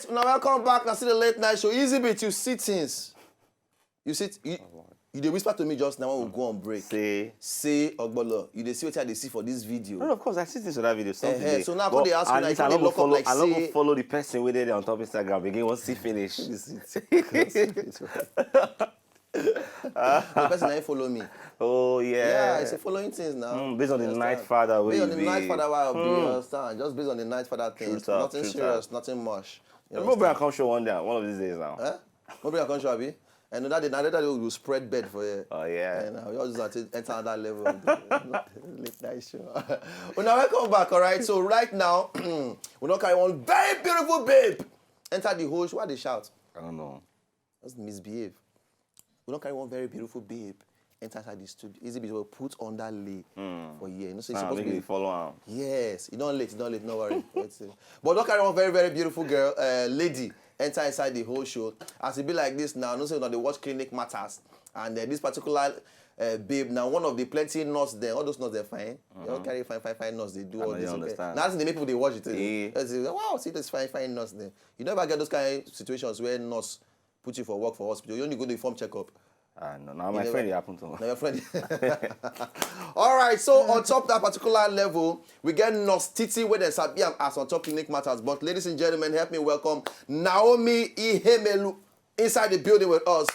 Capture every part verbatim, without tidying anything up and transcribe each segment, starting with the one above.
Now welcome back. Now see the late night show. Easy bit, you see things. You see, you, you dey whisper to me just now when we go on break. Say, Say, Ogbolo, you dey see what I dey see for this video. No, of course, I see things for that video. Something Eh, eh, dey- so now, come but dey ask me at like, least come I dey no go lock up follow, like I no go say follow the person wey dey there on top Instagram again. Once he finish, The person na follow me. Oh Yeah, yeah. it's a following things now. Mm, based on the You night understand? father wey Based you on the night be. father wey I be, you Mm. understand? Just based on the night father things. talk, Nothing true serious, talk. Nothing much. You Maybe I understand? Come show one day, one of these days now. Eh? Maybe I come show abi. And that day, another day you spread bed for here. Oh yeah. And I just at enter another level. Late night show. Una welcome back, all right? So right now, we don carry one very beautiful babe enter the whole show. Why they shout? I don't know. Just misbehave. We don carry one very beautiful babe enter inside the studio. Easy be put on that lay for here. You know, so it's Ah, supposed make to you be follow am. Yes, you don't late, you don't late, no worry. Wait till- but don't carry one very, very beautiful girl, uh, lady, enter inside the whole show. As it be like this now, no say una dey watch Clinic Matters, and uh, this particular uh, babe now one of the plenty nurse there, all those nurse they're fine. They all carry fine, fine, fine nurse. They do all know this. you Okay? Understand. Now that's the people they watch it. Yeah. They say, wow, see this fine, fine nurse there. You never get those kind of situations where nurse put you for work for hospital. You only go the form checkup. Ah, no, now my friend it happen to. Now your friend. All right, so on top that particular level, we get Nurse Titi where they sabi am as on top Clinic Matters. But ladies and gentlemen, help me welcome Naomi Ihemelu inside the building with us.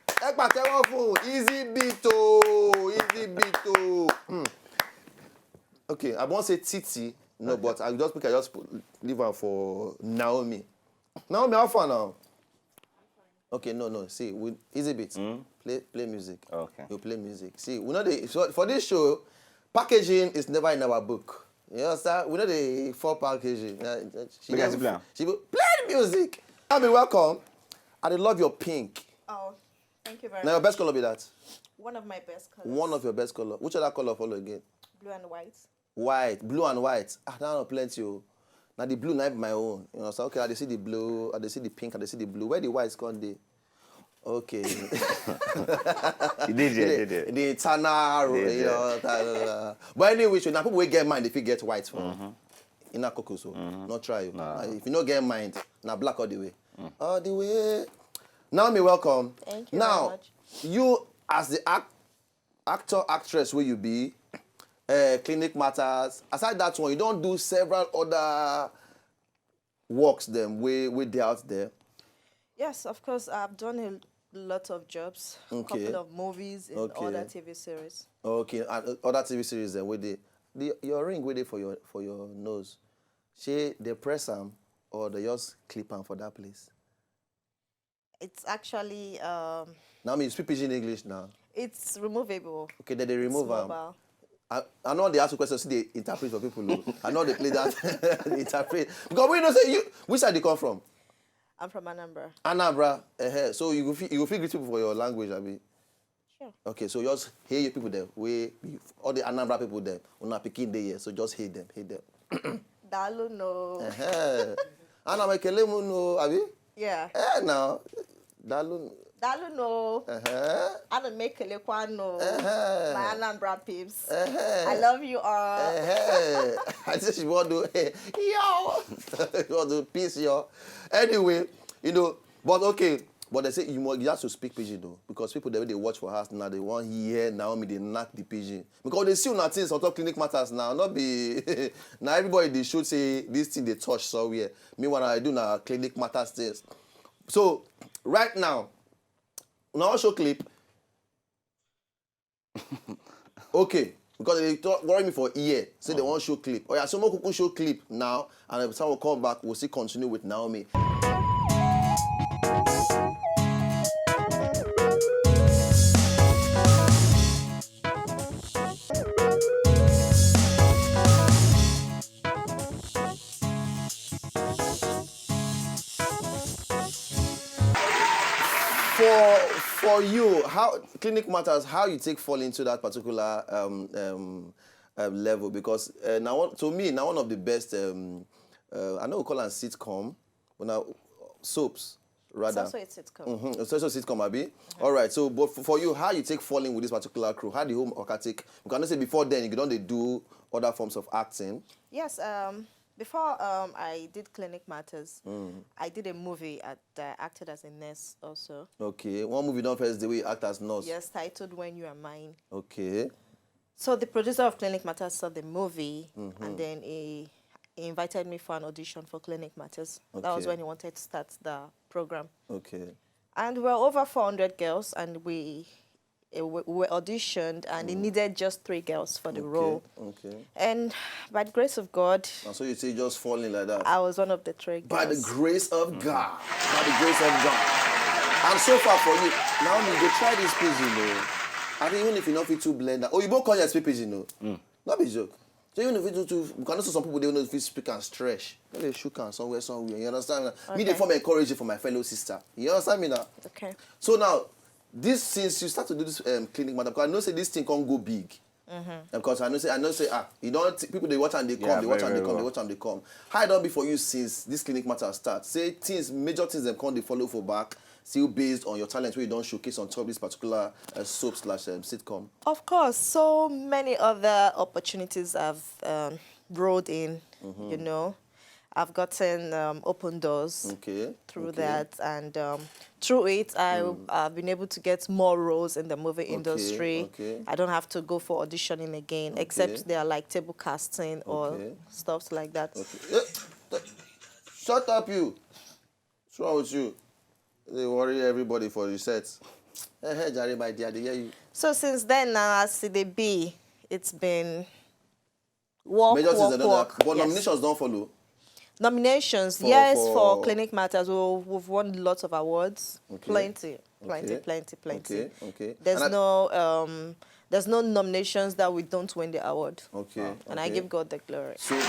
Ẹ pàtẹ́wọ́ fún Easy Beat o, Easy Beat o. Hmm. Okay, I won't say Titi, no, but I just pick, I just put, leave am for Naomi. Naomi, how far now? Okay, no, no. See, with Easy Beat, play play music. Okay. You play music. See, we know the so for this show, packaging is never in our book. You understand? We know the for packaging. Uh, she Make I just- play am. She go play the music. I mean, welcome. I dey love your pink. Oh, thank you very Now your much. Best color be that. One of my best colors. One of your best color. Which other color follow again? Blue and white. White, blue and white. Ah, that one plenty o. Now the blue na be my own. You know, so okay, I dey see the blue, I dey see the pink, I dey see the blue. Where the white come dey? Okay. You did there, did there. The eternal, Dey you know. That, uh, but anyway, so now people wey get mind, if you get white for inner cocos, so not try you. Nah. If you no get mind, now black all the way, all the way. Naomi, welcome. Thank you Now, very much. You as the act, actor, actress, where you be, uh, Clinic Matters. Aside that one, you don't do several other works them way way they out there. Yes, of course. I've done a lot of jobs, Okay. Couple of movies and Okay. Other T V series. Okay, and uh, other T V series then with the, the your ring with it for your for your nose. She they press am or they just clip am for that place. It's actually um, Now me you speak pidgin English now. It's removable. Okay, then they It's remove am. Mobile. I, I know they ask you questions, see they interpret for people. Oh. I know they play that. They interpret because we know say you. Which side they come from? I'm from Anambra. Anambra. Uh-huh. So you go feel, you go feel greet people for your language, abi. Sure. Okay, so just hear you people there. We all the Anambra people there. Una picking day here, so just hate them, hate them. Dalu no. Uh-huh. Ana m ekele m unu, abi? Yeah. Eh, now. Dalu. Dalu no. Uh-huh. Ana m ekelekwa no. Uh-huh. My Anambra peeps. Uh-huh. I love you all. Uh-huh. I say she want to, yo. She want to piss yo. Anyway, you know, but okay. But they say you, must, you have to speak pidgin though, because people they, they watch for us now. They want hear Naomi they knock the pidgin because they see una things on top Clinic Matters now. Not be now everybody they should say this thing they touch somewhere. Meanwhile, I do now Clinic Matters things. So right now, now show clip. Okay, because they talk, worry me for ear. Say they want show clip. Oh yeah, so more cuckoo show clip now, and if someone come back, we'll still continue with Naomi. For for you, how Clinic Matters, how you take fall into that particular um, um, um, level? Because uh, now one- to me, now one of the best. Um, uh, I know we call them sitcom, but now soaps It's rather. Also a sitcom. Mm-hmm. It's also a sitcom, abi. All right. So, but for, for you, how you take falling with this particular crew? How the home Okatik? Because I know say before then you don't they do other forms of acting. Yes, um, Before um, I did Clinic Matters, I did a movie at, that I acted as a nurse also. Okay, one movie don first dey wey you act as nurse. Yes, titled When You Are Mine. Okay, So the producer of Clinic Matters saw the movie, and then he, he invited me for an audition for Clinic Matters. That was Okay. When he wanted to start the program. Okay. And we were over four hundred girls, and we, eh, we we were auditioned, and he needed just three girls for the role. Okay. And by the grace of God, And so you say just falling like that. I was one of the three girls. By the grace of God. By the grace of God. And so far for you, Naomi, you dey try this pidgin o. I think even if you no fit too blend am, oyibo come here speak pidgin o. No be joke. So even if you do too, you can also some people dey no fit speak and stretch. No dey shook am somewhere, somewhere. You understand? Me dey Okay. form encouraging for my fellow sister. You understand me now? Okay. So now, this since you start to do this um, Clinic Matters, because I know say this thing can go big. Because I know say I know say ah, you don't people dey watch and they come, Yeah, they watch very, and they very come, they well. watch and they come. How e don be for you since this Clinic Matters start? Say things, major things dem come dey follow for back, still based on your talent wey you don showcase on top this particular uh, soap slash um, sitcom. Of course, so many other opportunities have um, rolled in, you know. I've gotten um, open doors Okay. through okay. that, and um, through it, I, I've been able to get more roles in the movie industry. Okay. I don't have to go for auditioning again, except they are like table casting or Okay. stuff like that. Okay. Eh, eh, shut up, you. What's wrong with you? They worry everybody for the set. Hey, hey, Jare, my dear, they hear you. So since then, now as it dey be, it's been work, Major things work, are done, work. But Yes. Nominations don't follow. Nominations, For- yes, for- for Clinic Matters. We, we've won lots of awards. Okay. Plenty, plenty, Okay. plenty, plenty. Okay, okay. There's And I- no um, there's no nominations that we don't win the award. Okay. And I okay. give God the glory. So, uh,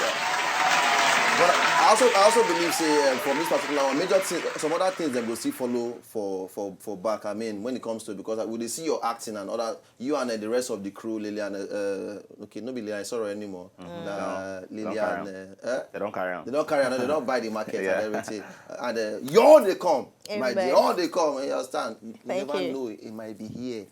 but I also I also believe say um, from this particular one, major thing, some other things that go still follow for for for back. I mean, when it comes to because we dey see your acting and other you and uh, the rest of the crew, Lillian. Uh, uh, okay, no be Lillian Sorrow anymore. Nah, Don't carry Lillian. am. Uh, eh? They don't carry on. They don't carry on. They don't buy the market Yeah. and everything. And uh, you all they come, my Amen. dear. All they come. You understand? You Thank never you. know. It might be here.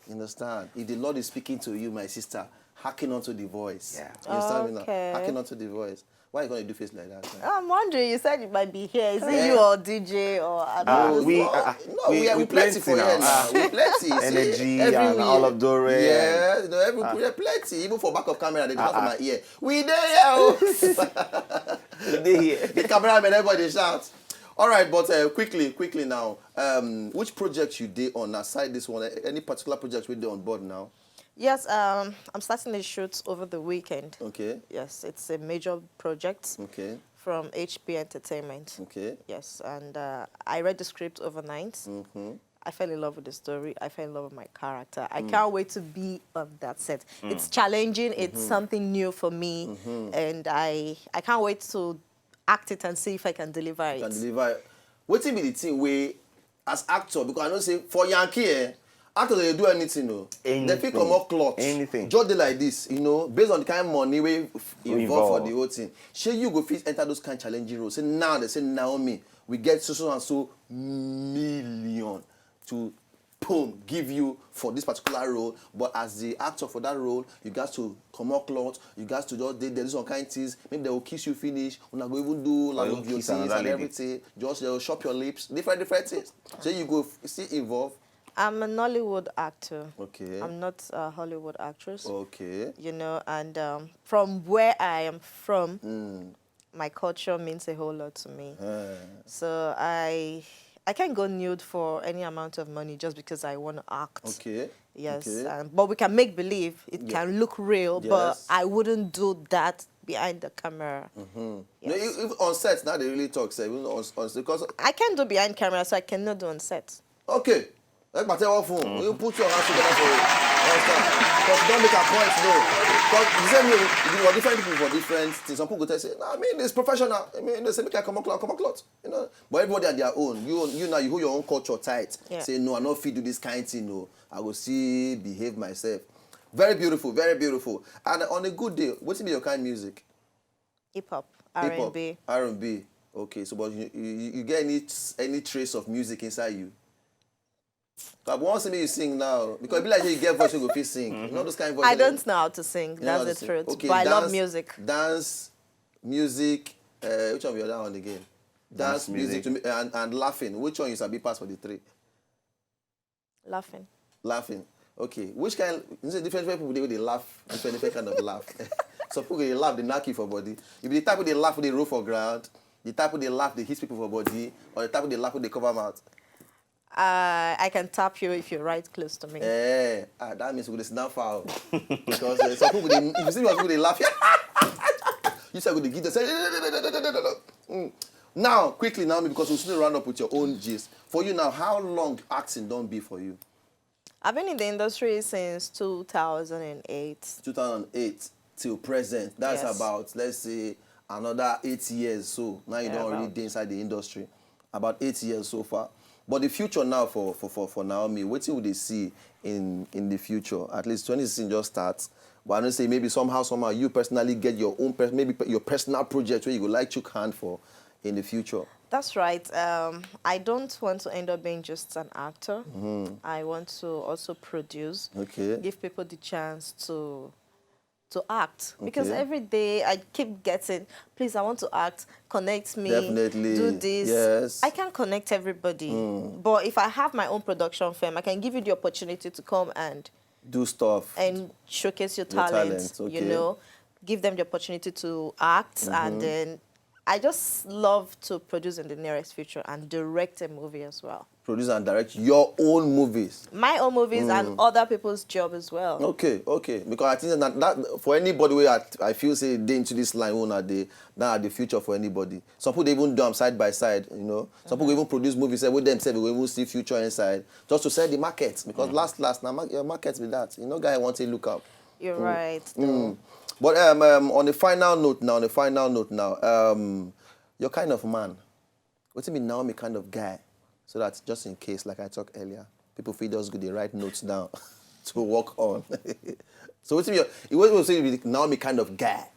You understand? If the Lord is speaking to you, my sister, hearken unto the voice. Yeah. You understand me now? Okay. Hearken unto the voice. Why you gonna do face like that? Man? I'm wondering. You said it might be here. Is it Yeah. you or D J or I don't Ah, know? we, No, uh, no, we, we, are, we we plenty for plenty here now. now. We plenty. See, Energy everywhere. and all of Dore. Yeah, no, every, we are plenty. Even for back of camera, they have Ah, my ear. We there, yeah. Oh. They here. The cameraman, everybody shout. All right, but uh, quickly, quickly now, um, which project you dey on aside this one? A- Any particular project we dey on board now? Yes, um, I'm starting a shoot over the weekend. Okay. Yes, it's a major project Okay. from H P Entertainment. Okay. Yes, and uh, I read the script overnight. Mm-hmm. I fell in love with the story. I fell in love with my character. I can't wait to be on that set. It's challenging. It's something new for me, and I I can't wait to act it and see if I can deliver it. Can deliver. Wetin be the thing wey as actor, because I know say for Yankee, eh, actors dey do anything o. They fit Anything. Comot cloth. Anything. Just dey like this, you know, based on the kind of money wey f- Wey involve for involve. The whole thing. Shey you go fit enter those kind challenging roles? Say now they say Naomi, we get so so and so million to boom give you for this particular role, but as the actor for that role, you got to comot cloth, you got to just dey there do some kind things. Maybe they will kiss you finish, una go even do like Even kiss kisses another and lady. Everything. Just they will chop your lips, different different things. So you go f- still involve. I'm a Nollywood actor. Okay. I'm not a Hollywood actress. Okay. You know, and um, from where I am from, Mm. My culture means a whole lot to me. Uh, So I I can't go nude for any amount of money just because I want to act. Okay. Yes, Okay. um, but we can make believe it Yeah. can look real, but Yes. I wouldn't do that behind the camera. No, Yes. if, if on set now they really talk, say even on, on because I can do behind camera, so I cannot do on set. Okay. Like my tell phone, you put your hands together for it. Understand? Because you don't make a point, no. Because the same way, you know, different people for different things. Some people go tell say, no, I mean, it's professional. I mean, they say, make I come o'clock, come o'clock. You know, but everybody at their own. You, you now, you hold your own culture tight. Yeah. Say, no, I no fit do this kind thing. No, I go see behave myself. Very beautiful, very beautiful. And on a good day, what be your kind of music? Hip hop, Hip hop, R and B. R and B. Okay, so but you, you, you get any any trace of music inside you? I want to see you sing now because it be like you get voice you go fit sing. You know those kind of voice. I don't know how to sing. You know how That's to the sing. Truth. Okay, But I love dance- music. Dance. music, uh, which one be the other one again? Dance, Dance, music, music. To me, and, and laughing. Which one you sabi pass for the three? Laughing. Laughing. Okay. Which kind? You say different, different people dey wey dey laugh. Different, different kind of laugh. Some people dey laugh, they knock you for body. If the type of they laugh, they roll for ground. The type of they laugh, they hit people for body, or the type of they laugh, they cover mouth. Uh, I can tap you if you're right close to me. Eh, ah, that means we dey sit down far o. Because uh, some people, they, if you see people, they laugh. You say, "Go dey give them." Say, "Mm." Now, quickly, Naomi, because we still round up with your own gist. For you now, how long acting don't be for you? I've been in the industry since two thousand eight. two thousand eight till present. That's Yes. About, let's say, another eight years. So now you don't already Thereabout. Dey inside the industry. About eight years so far. But the future now for for for, for Naomi, what would they see in in the future? At least twenty sixteen just starts. But I don't say maybe somehow, somehow you personally get your own, per- maybe pe- your personal project where you would like to hand for in the future. That's right. Um, I don't want to end up being just an actor. I want to also produce, Okay. give people the chance to to act, because Okay. every day I keep getting, "Please, I want to act. Connect me. Definitely. Do this." Yes. I can't connect everybody, but if I have my own production firm, I can give you the opportunity to come and Do stuff. and showcase your, Your talent, talent, you okay. know, give them the opportunity to act, and then I just love to produce in the nearest future and direct a movie as well. Produce and direct your own movies. My own movies and other people's job as well. Okay, okay. Because I think that, that for anybody where I, I feel say they into this line, one day, that are the future for anybody. Some people they even do them side by side, you know. Some people even produce movies, say with themselves, we even see future inside, just to sell the market. Because last, last, now mar- your market with that, you know, guy want to look up. You're right. Though. Mm. But um, um, on a final note now, on a final note now, um, your kind of man, what do you mean Naomi kind of guy? So that just in case, like I talked earlier, people feel just good, they write notes down to work on. So what do you mean? What you say you be Naomi kind of guy?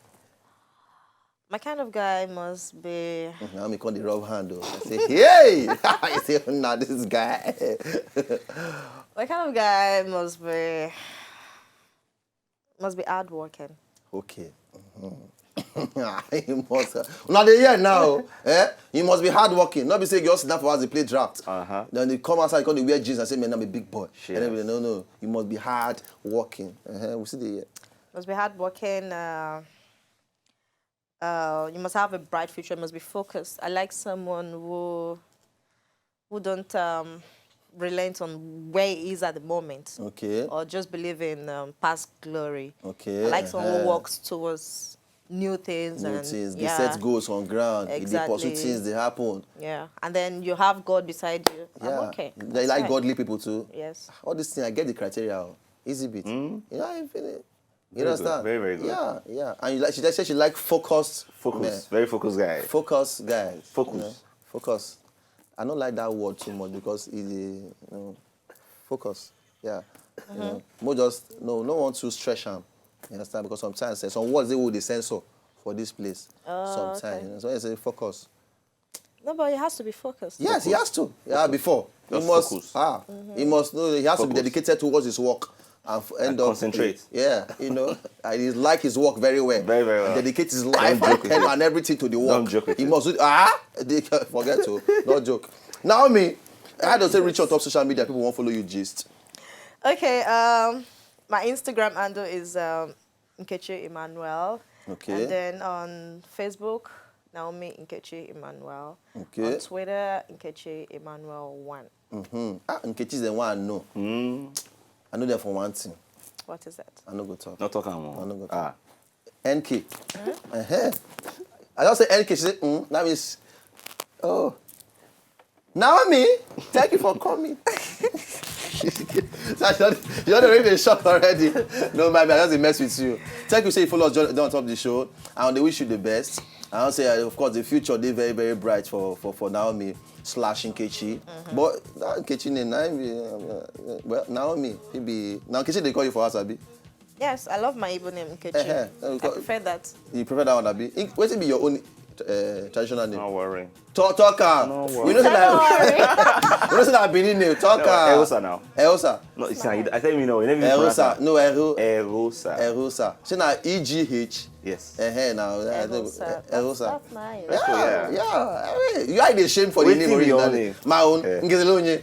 My kind of guy must be. Naomi come the rub hand though. I say, "Hey!" I say, "Nah, this guy." My kind of guy must be must be hardworking. Okay. You must. Now they here now, eh? You must be hardworking. Not be say you just sit down for house, they play draft. Uh-huh. Then they come outside, come they wear jeans and say, "Man, I'm a big boy." Yes. And then, no, no, you must be hardworking. Uh-huh. We see the here. Must be hardworking. Uh, uh, you must have a bright future. You must be focused. I like someone who who don't um, relent on where he is at the moment, Okay. Or just believe in um, past glory. Okay. I like someone Uh-huh. who works towards new things New and things. They yeah, set goals on ground. They pursue Exactly. Things they happen. Yeah, and then you have God beside you. Yeah. I'm okay. They That's like fine. Godly people too. Yes. All this thing, I get the criteria. Oh. Easy bit. You know, I feel it. You Very good, understand? very, very good. Yeah, yeah. And you like, she just said she like focused. Focus. Men. Very focused guy. Focus guys. Focus. You know? Focus. I don't like that word too much because it, you know, focus. Yeah. You know, more just no, no want to stretch am. You understand? Because sometimes eh, some words they will they censor for this place. Oh, sometimes, okay. You know, so I say focus. No, but it has to be focused. Yes, he has to. Yeah, before he Just must. Focus. Ah, he must know. He has to be Focus. Dedicated to what is work and f- end And up concentrate. Yeah, you know, I he like his work very well. Very, very well. And dedicate his life Don't and joke with pen it. And everything to the work. Don't joke with He it. Must do- ah, they can forget to not joke. Naomi, how does it reach on top social media? People won't follow you, gist. Okay. Um, my Instagram handle is um, Nkechi Emmanuel. Okay. And then on Facebook, Naomi Nkechi Emmanuel. Okay. On Twitter, Nkechi Emmanuel one. Mm-hmm. Ah, Nkechi is the one I know. Mm. I know them for one thing. What is that? I no go talk. Not talking more. I no go Ah. N K. Uh-huh. I just say N K. She said, mm, that means, oh. Naomi, thank you for coming. So I don't, you don't even shock already. No, my man, I just dey mess with you. Thank you, say you follow us, John, on top of the show. And they wish you the best. And I'll say, uh, of course, the future they very, very bright for, for, for Naomi slash Nkechi. But that Nkechi name, na him be, uh, well, Naomi, he be, now Nkechi they call you for us, Abi? Yes, I love my Igbo name, Nkechi. Eh, eh, I co- prefer that. You prefer that one, Abi? In- What be your own uh, traditional name. No worry. Talk, talk am. No We worry. know say No na worry. we know say na Benin name. Talk No, am. Erosa now. Erosa. No, it's not. I tell you no. You never even pronounce Erosa. it. No, Eru. Erosa. Erosa. Say na E G H. Yes. Eh, eh, na I think- Erosa. Erosa. That's nice. Let's go, yeah. Yeah, I mean, you are the shame for the Wetin name be your originally. Name? My own. Eh. Ngezelonye.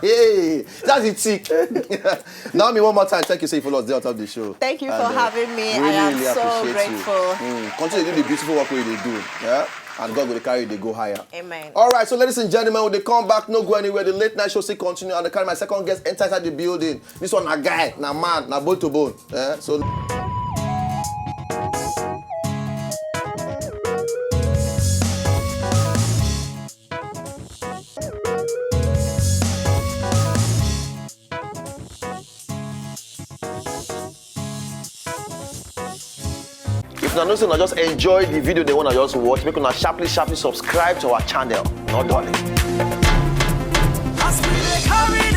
Hey, that's it, sick. Naomi, one more time, thank you. Say you follow us there on top of the show. Thank you for And, uh, having me. We I am really so appreciate grateful. You. Mm, continue to do the beautiful work we dey do. Yeah? And God will carry you dey go higher. Amen. All right, so ladies and gentlemen, we dey come back, no go anywhere. The late night show still continue, and I carry my second guest enter inside the building. This one, a guy, na man, na bone to bone. Eh? So. If una know say una just enjoy the video, they wanna just watch, make una sharply, sharply subscribe to our channel. No darling. As we dey carry